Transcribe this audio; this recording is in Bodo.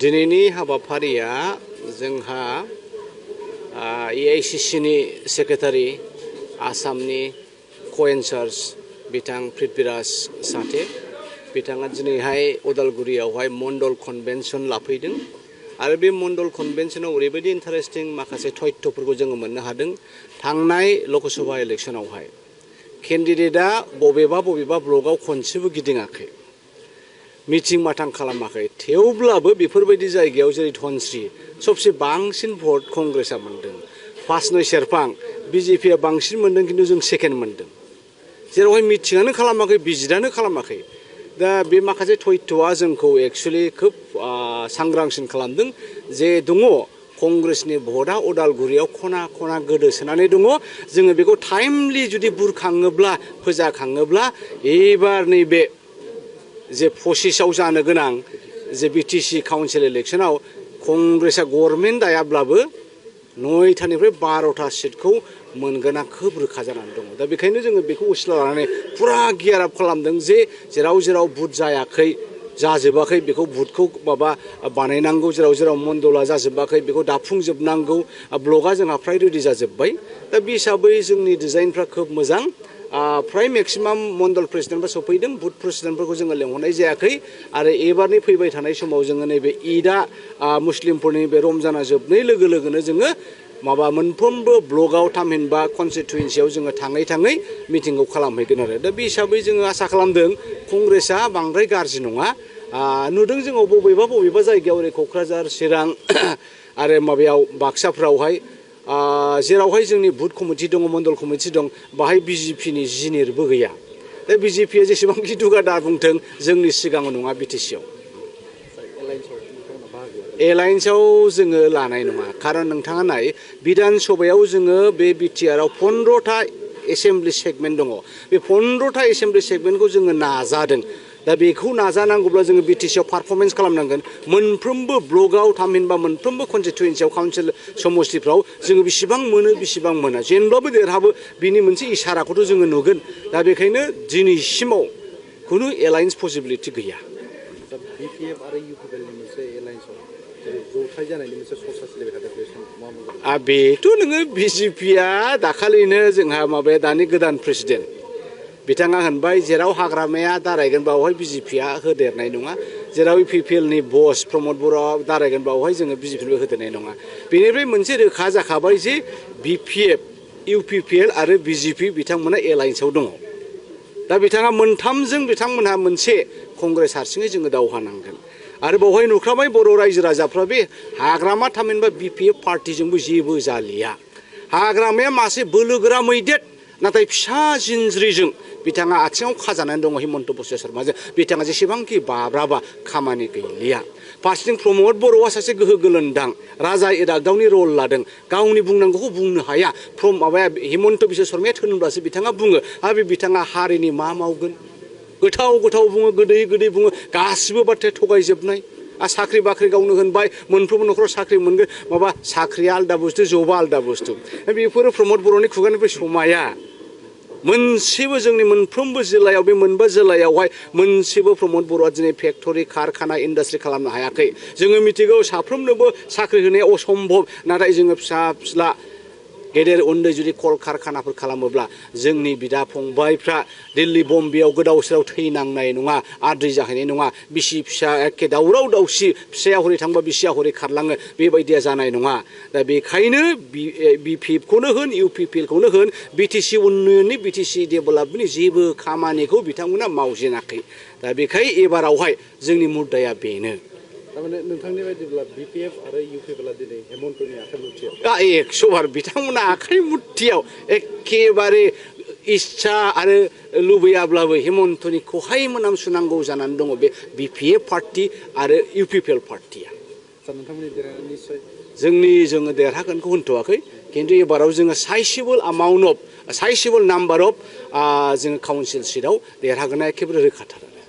दिनैनि हाबाफारिया जोंहा एआईसीसीनि सेक्रेटारि आसामनि को-इनचार्ज बिथां पृथ्वीराज साथे बिथाङा दिनैहाय उदालगुरियावहाय मण्डल कन्वेन्शन लाफैदों आरो बे मण्डल कन्वेन्शनाव ओरैबायदि इन्टारेस्टिं माखासे तथ्यफोरखौ जोङो मोननो हादों। थांनाय लकसभा इलेक्शनावहाय केन्डिडेटआ बबेबा ब्लकआव खनसेबो गिदिङाखै, मिटिं माटां खालामाखै, थेवब्लाबो बेफोरबायदि जायगायाव जेरै धनस्री सबसे बांसिन भट कंग्रेसआ मोनदों। 5-9 सेरफां बीजेपीआ बांसिन मोनदों, किन्तु जों सेकेन्ड मोनदों। जेरावहाय मिटिङानो खालामाखै, भिजिटआनो खालामाखै। दा बे माखासे तथ्यआ जोंखौ एक्चुअली खोब सांग्रांसिन खालामदों जे दङ कंग्रेसनि भटआ उदालगुरियाव खना खना गोदोसोनानै दङ। जोङो बेखौ टाइमलि जुदि बुरखाङोब्ला फोजाखाङोब्ला एबार नैबे जे 25आव जानो गोनां जे बिटिसि काउन्सिल इलेक्शनाव कंग्रेसआ गभर्नमेन्ट दायाब्लाबो 9थानिफ्राय 12था सिटखौ मोनगोना खोब रोखा जानानै दङ। दा बेखायनो जोङो बेखौ उसिला लानानै पुरा गियार आप खालामदों जे जेराव बुथ जायाखै जाजोबाखै बेखौ बुथखौ बानायनांगौ, जेराव मण्डला जाजोबाखै बेखौ दाफुंजोबनांगौ। ब्लकआ जोंहा फ्राय रेडि जाजोब्बाय। दा बे हिसाबै जोंनि डिजाइनफ्रा खोब मोजां। फ्राय मेक्सिमाम मण्डल प्रेसिडेन्टफ्रा सफैदों, बुथ प्रेसिडेन्टफोरखौ जोङो लेंहरनाय जायाखै। आरो एबारनि फैबाय थानाय समाव जोङो नैबे ईदआ मुस्लिमफोरनि बे रमजाना जोबनाय लोगो लोगोनो जोङो मोनफ्रोमबो ब्लकआव थामहिनबा कनस्टिटुयेन्सियाव जोङो थाङै मिटिंखौ खालामहैगोन आरो। दा बे हिसाबै जोङो आसा खालामदों कंग्रेसआ बांद्राय गाज्रि नङा। नुदों जोङो बबेबा जायगायाव ओरै क'क्राझार, चिरां आरो बाक्साफ्रावहाय जेरावहाय जोंनि बुथ कमिटि दङ, मण्डल कमिटि दं, बाहाय बिजेपिनि जिनिरबो गैया। दा बिजेपिया जेसेबांखि दुगा दा बुंथों जोंनि सिगाङाव नङा बिटिसिआव। एलायन्सआव जोङो लानाय नङा, खारन नोंथाङा नाय बिधान सभायाव जोङो बे बिटिआरआव 15था एसेम्ब्लि सेगमेन्ट दङ। बे 15था एसेम्ब्लि सेगमेन्टखौ जोङो नाजादों। दा बेखौ नाजानांगौब्ला जोङो बिटिसिआव पारफरमेन्स खालामनांगोन। मोनफ्रोमबो ब्लकआव थामहिनबा मोनफ्रोमबो कनस्टिटुयेन्सियाव काउन्सिल समष्टिफ्राव जोङो बेसेबां मोना जेनब्लाबो देरहाबो बिनि मोनसे इसाराखौथ' जोङो नुगोन। दा बेखायनो दिनैसिमाव खुनु एलायन्स पसिबिलिटि गैया। BPF आरो UPPL नि मोनसे एलायन्सआव जथाय जानायनि मोनसे सरसा सोलिबाय थादों, बे समाव बेथ' नोङो बिजेपिया दाखालिनो जोंहा दानि गोदान प्रेसिडेन्ट बिथाङा होनबाय जेराव हाग्रामाया दारायगोन बावहाय बिजेपिया होदेरनाय नङा, जेराव UPPL नि बस प्रमद बर'आ दारायगोन बावहाय जोङो बिजेपिनिबो होदेरनाय नङा। बेनिफ्राय मोनसे रोखा जाखाबाय जे BPF, UPPL आरो बिजेपि बिथांमोना एलायन्सआव दङ। दा बिथांमोनहा मोनसे कंग्रेस हारसिङै जोङो दावहा नांगोन। आरो बावहाय नुखाबाय बर' रायजो राजाफ्रा बे हाग्रामा थामहिनबा BPF पार्टिजोंबो जेबो जालिया। हाग्रामाया मासे बोलोगोरा मैदेर, नाथाय फिसा जिनज्रिजों बिथाङा आथिङाव खाजानानै दङ हिमन्त बिश्व शर्माजों। बिथाङा जेसेबांखि बाब्राबा खामानि गैलिया। फारसेथिं प्रमद बर'आ सासे गोहो गोलोन्दां राजा इरागदावनि रल लादों, गावनि बुंनांगौखौ बुंनो हाया। हिमन्त बिश्व शर्माया थोनब्लासो बिथाङा बुङो। आरो बिथाङा हारिनि मा मावगोन? गोथाव बुङो, गोदै बुङो, गासिबो बाथ्राया थगायजोबनाय। साख्रि बाख्रि गावनो होनबाय, मोनफ्रोमबो न'खराव साख्रि मोनगोन, साख्रिया आलदा बुस्थु, जबा आलदा बुस्थु। बेफोरो प्रमद बर'नि खुगानिफ्राय समाया। मोनसेबो जोंनि मोनफ्रोमबो जिल्लायाव बे मोनबा जिल्लायावहाय मोनसेबो प्रमद बर'आ दिनै फेक्टरि, कारखाना, इन्डास्ट्रि खालामनो हायाखै। जोङो मिथिगौ साफ्रोमनोबो साख्रि होनाया असम्भब, नाथाय जोङो फिसा गेदेर उन्दै जुदि कल कारखानाफोर खालामोब्ला जोंनि बिदा फंबायफ्रा दिल्ली बम्बेयाव गोदाव सोराव थैनांनाय नङा, आद्रि जाहैनाय नङा। बिसि फिसा एखे दावराव दावसि, फिसाया हरै थांबा बिसिया हरै खारलाङो, बेबायदिया जानाय नङा। दा बेखायनो BPF-खौनो होन, UPPL-खौनो होन, बिटिसि उन्नयननि, बिटिसि डेभेलपमेन्टनि जेबो खामानिखौ बिथांमोना मावजेनाखै। दा बेखाय एबारावहाय जोंनि मुद्दाया बेनो। थारमाने नोंथांनि बायदिब्ला BPF आरो UPPL-आ दिनै हेमन्तनि आखाइ मुथियाव 100 बार बिथांमोना आखाइ मुथियाव एखेबारे इच्छा आरो लुबैयाब्लाबो हेमन्तनि खहाय मोनामसुनांगौ जानानै दङ बे BPF पार्टी आरो UPPL पार्टीया। नोंथांमोननि देरहागोन निश्चय। जोङो देरहागोनखौ होनथ'वाखै, खिन्थु एबाराव जोङो साइजेबल नाम्बार अफ जोङो काउन्सिल सिटआव देरहागोना एखेबारे रोखाथार।